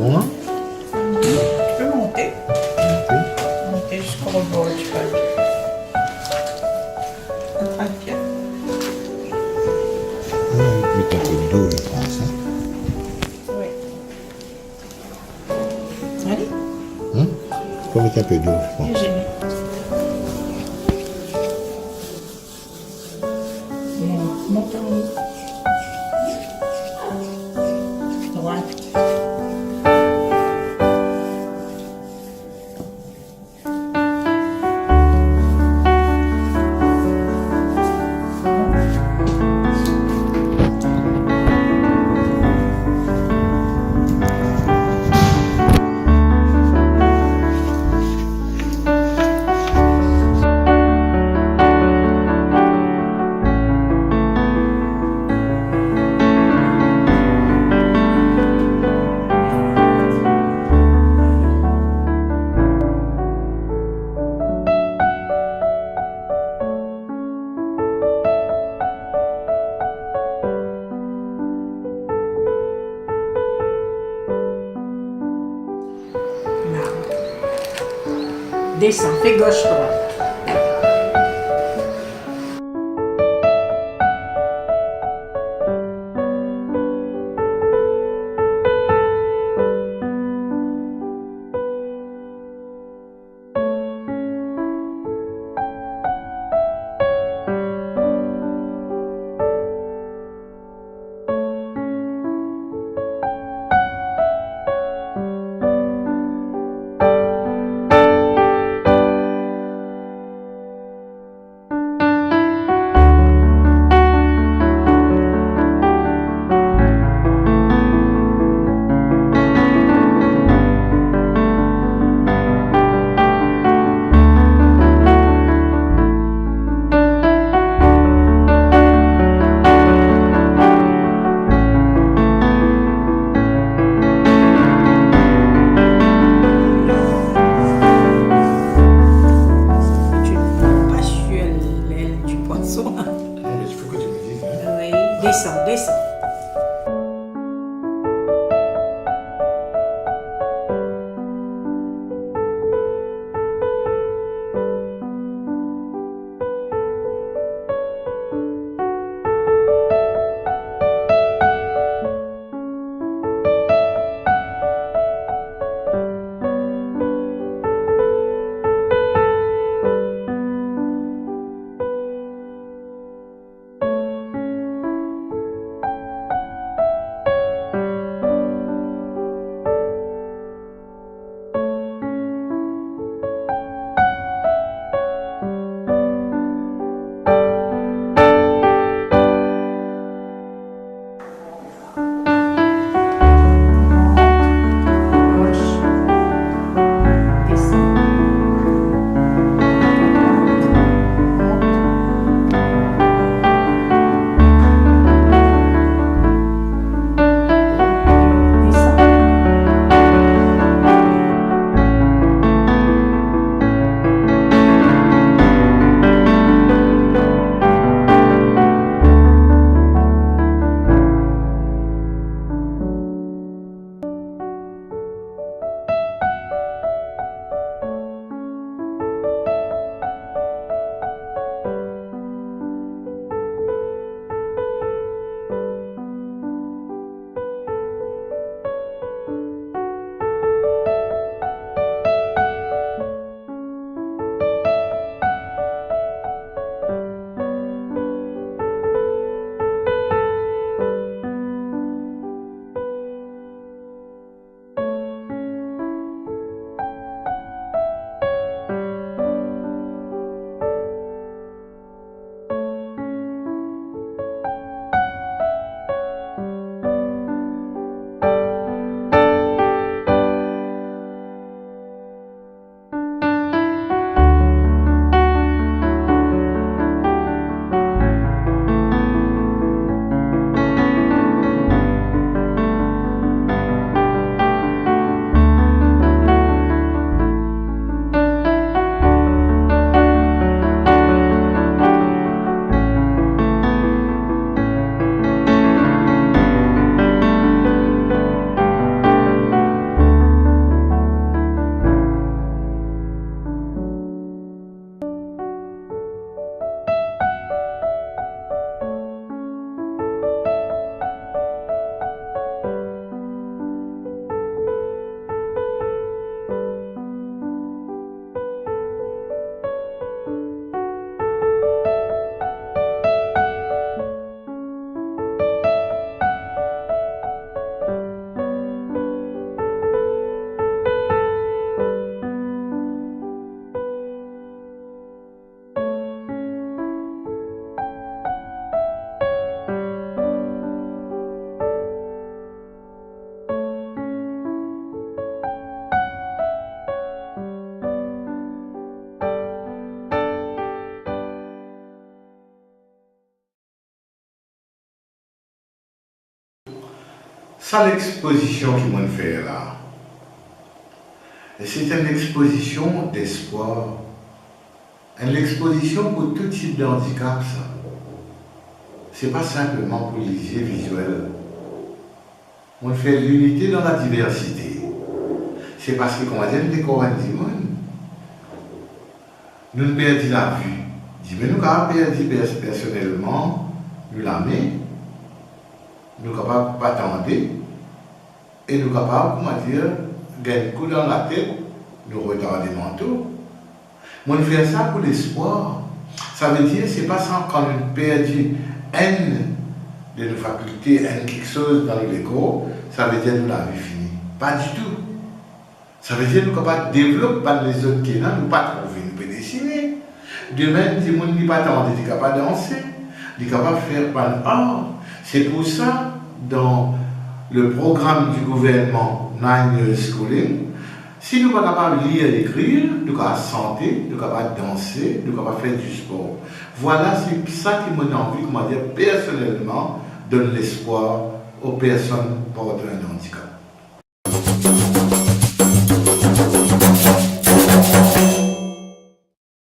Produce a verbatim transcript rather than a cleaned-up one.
Bon, hein? Mhm. Tu peux monter. Ok. Monter jusqu'au rebord du palier. Attrape bien. Ah, il met un peu d'eau, je pense, hein. Oui. Allez. Hmm? Faut mettre un peu d'eau, je pense. Virginie. Bien, monte en haut. Droite. Desann, fer gos, drwat. Sa lexpozision ki mo'nn fer la, se enn lexpozision despwar, enn lexpozision pou tou tip dandikap sa. Se pa sinpleman pou lizie viziel. Mo'nn fer linite dan ladiversite. Se parski, koumadir, nou dekor enn dimoun, nou perdi lavi. Dimoun, nou kapav perdi pers-, personelman nou lame, nou kapav pa tande, e nou kapav, koumadir, gagn kou dan latet, nou retarde manto. Mo'nn fer sa pou lespwar. Savedir, se pa sa, kan nou perdi enn de nou fakilte, enn kiksoz dan nou lekor, savedir nou lavi fini. Pa ditou. Savedir nou kapav devlop bann lezot ki ena, nou pa trouve, nou pe desine. Demin, dimoun, li pa tande, li kapav danse, li kapav fer bann ar. Se pou sa, dan le program di gouvernman Nine Years Schooling, si nou pa kapav lir, ekrir, nou kapav sante, nou kapav danse, nou kapav fer dispor. Vwala, se sa ki mo'nn anvi, koumadir, personelman, donn lespwar o personn portan enn andikap.